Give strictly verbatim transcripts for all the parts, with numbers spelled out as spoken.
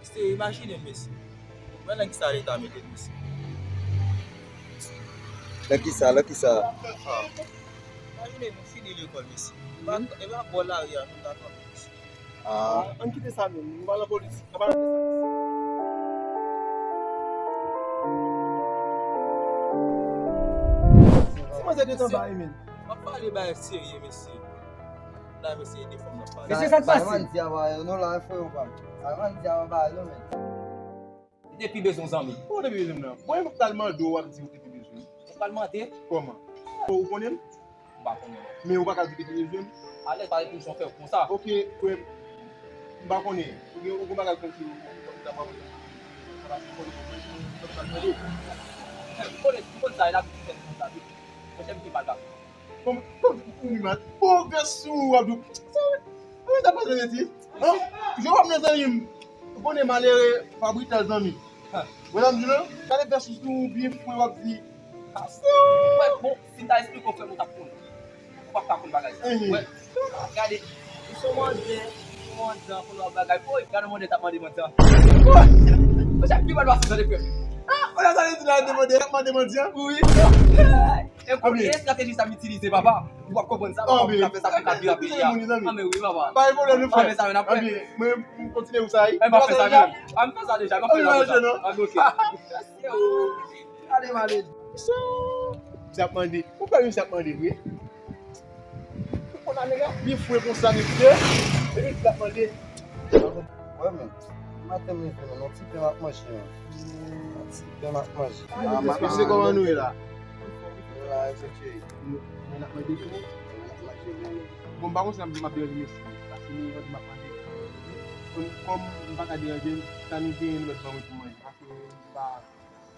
Se imajine, mesye. Mwen nan kisa leta mete l, mesye. Nan kisa, nan kisa? Ah. Imajine nou fini lekòl, mesye. E pa, e pa bò lari a nou ta kanpe, mesye. Ah. Ann kite sa menm, nou pa nan politik. Sa pa nan politik. Ti manzè te tan bay men. M ap pale bagay serye, mesye. La, mesye, ede fanm nan pale. Mesye, sa k pase? Sa yo di a ba yo, non, la, frè yo pa. Sa yo di a ba yo, non, men. Ou te pi bezwen zanmi. Ou te pi bezwen m nan. Bon, e m pral mande w, w ap di ou te pi bezwen m. Ou pral mande? Kòman? Ou konnen m? M pa konnen. Men ou pa ka di w te pi bezwen m. Alèz, pa reponn sa w fè konsa. Ok, frè m. M pa konnen. Ou gen, ou gen bagay konn ki ou konn ta pa konn. Ou konnen, ou konn sa, e la ki fè konsa wi. Monchè, m te mal gason. Kòm, kòm, kòm, kòm, bon, vè sou, w ap di, sa, sa, sa pa zanmi ti. An? Je w ap nan zanmi m. Ou konnen malere, pa brital zanmi. Wè sa m di w lan? Gade vè sou, sou byen fre, w ap di, sa. Wè, bon, si m ta esplike w, frè m, ou t ap konn. Ou p ap ka konn bagay sa. Wè. Gade, ou se yon mandè, ou se yon mandè, konn w ap bagay. Oy, gade yon mandè t ap mande mandè. Oy! Ou se pi mal pase tande, frè m. Ah, ou la tande di la, demande, ap mande mandè? Wi. E kote estrateji sa m itilize, papa? Ou p ap konprann sa, papa, pou ta fè sa, pou ta vire peyi a. Anben wi, papa. Pa gen pwoblèm, nou fè. Anben sa, men n ap fè. Anben, mwen, m kontinye ou sa, wi. Anben, pa fè sa, men. Anben, fè sa deja, pa fè sa. Anben, ok. Gade, malè. Misye ap mande. Ou kwè misye ap mande vre? Ou konn a nèg la byen fre konsa, mesye. Epi misye ap mande. Wè, men. Maten m leve, men, yon ti pen m ap manje, men. Yon ti pen m ap manje. Ah, mesye, kòman nou ye la? Nou la, mesye. Nou, nou ap manje tou? Nou ap manje, men. Bon, m pa konn si m ap deranje mesye. Paske nou wè m ap manje. Kòm, kòm m pa ka deranje, sa nou genyen, nou mèt ban mwen pou manje. Paske m pa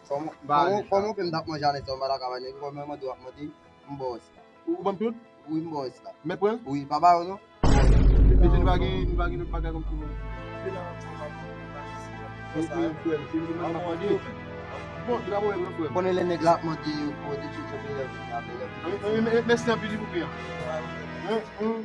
Kòman, kòman, kòman w fè m t ap manje anlè sa, m pa ta ka bay nèg, kòman mande w ap mande, m ba w sa. Ou, ou ban m tout? Wi, m ba w sa. Mèt pran? Wi, pa ba yo non. Mesye, nou pa gen, nou pa gen lòt bagay kòm tou. Wi, wi, frè m, se nou menm n ap mande. Bon, se pa pwoblèm non, frè m. Konnen lè nèg la ap mande, yo poze tchotcho, bèlè vini a, bèlè vini. Wi, wi, mè-, mèsi anpil wi pou pri an. Wi, wi.